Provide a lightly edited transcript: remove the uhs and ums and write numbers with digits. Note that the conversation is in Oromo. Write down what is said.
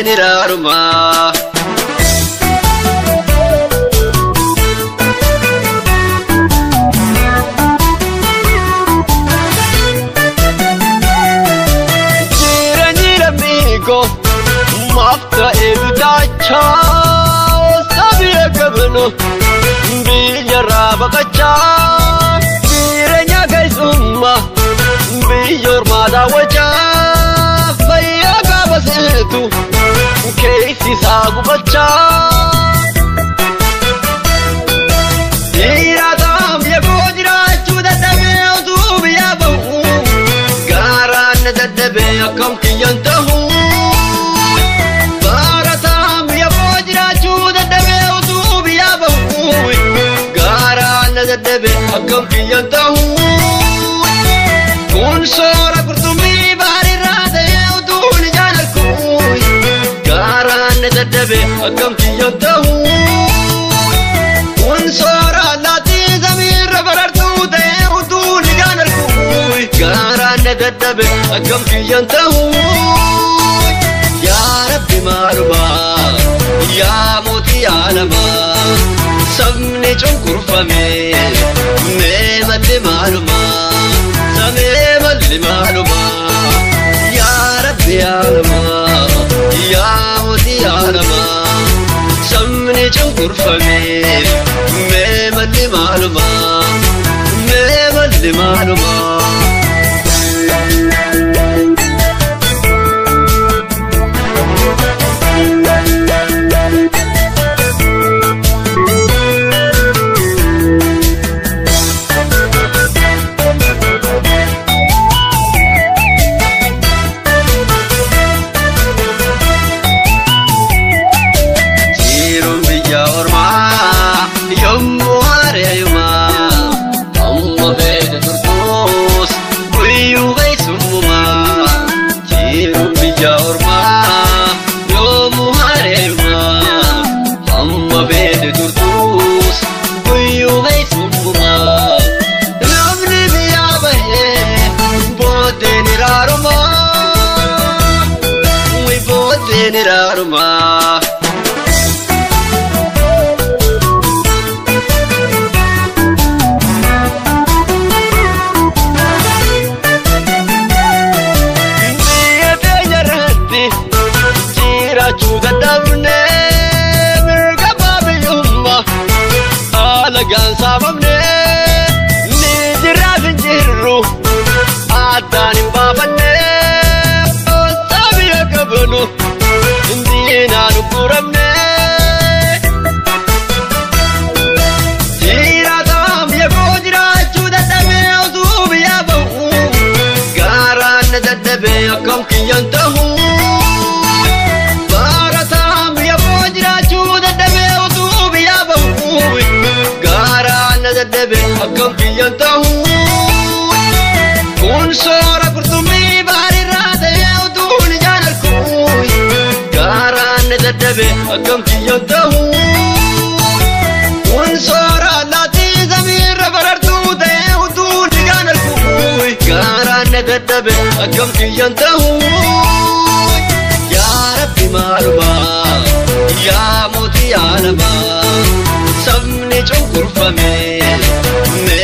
booddeen iraarumaa. Jireenyi lammiikoo maaf ta'ee bitaachaa sabiya qabnu biyyarraa baqachaa jireenya keessummaa biyya ormaa daawwachaa fayyaa gaafa seetu keessi isaa gubachaa. Dhiirataan biyya koo jiraachuu dadhabee utuu biyya bahu gaaraan na dadhabee akkam kiyyan ta'u. Barataan biyya koo jiraachuu dadhabee utuu biyya bahu gaaraan na dadhabee akkam kiyyan ta'u. Kun soora qurxummii baarirraa ta'ee utuu ni jaalladhu gaaraan na dadhabee akkam kiyyan ta'u. Kun soora allaattii samiirra barartuu ta'ee utuu ni jaalladhu gaaraan na dadhabee akkam kiyyan ta'u. Yaa Rabbi maalumaa yaa mootii aalamaa sabni cunqurfame mee malli maalumaa samee malli maalumaa yaa Rabbi aalamaa yaa mootii aalamaa sabni cunqurfame mee malli maalumaa mee malli maalumaa. Jiruun biyya ormaa yommuu hareeyumaa amma feete turtuus guyyuu keessummaa. Jiruun biyya ormaa yommuu hareeyumaa amma feete turtuus guyyuu keessummaa. Namni biyyaa bahee booddeen iraarumaa booddeen iraarumaa. Biyya teenya irratti jiraachuu dadhabne mirga biyyummaa alagaan saamamne ni jiraaf hin jirru addaan hin baafanne sabiya qabnu diinaan ukkuramne. Jiraataan biyya koo jiraachuu dadhabee utuu biyya bahu gaaraan na dadhabee akkam kiyyan ta'u. Barataan biyya koo jiraachuu dadhabee utuu biyya bahu gaaraan na dadhabee akkam kiyyan ta'u. Kun soora qurxummii baarirraa ta'ee utuu ni jaalladhu gaaraan na dadhabee akkam kiyyan ta'u. Kun soora allaattii samiirra barartuu ta'ee utuu ni jaalladhu gaaraan na dadhabee akkam kiyyan ta'u. Yaa Rabbi maalumaa yaa mootii aalamaa sabni cunqurfame mee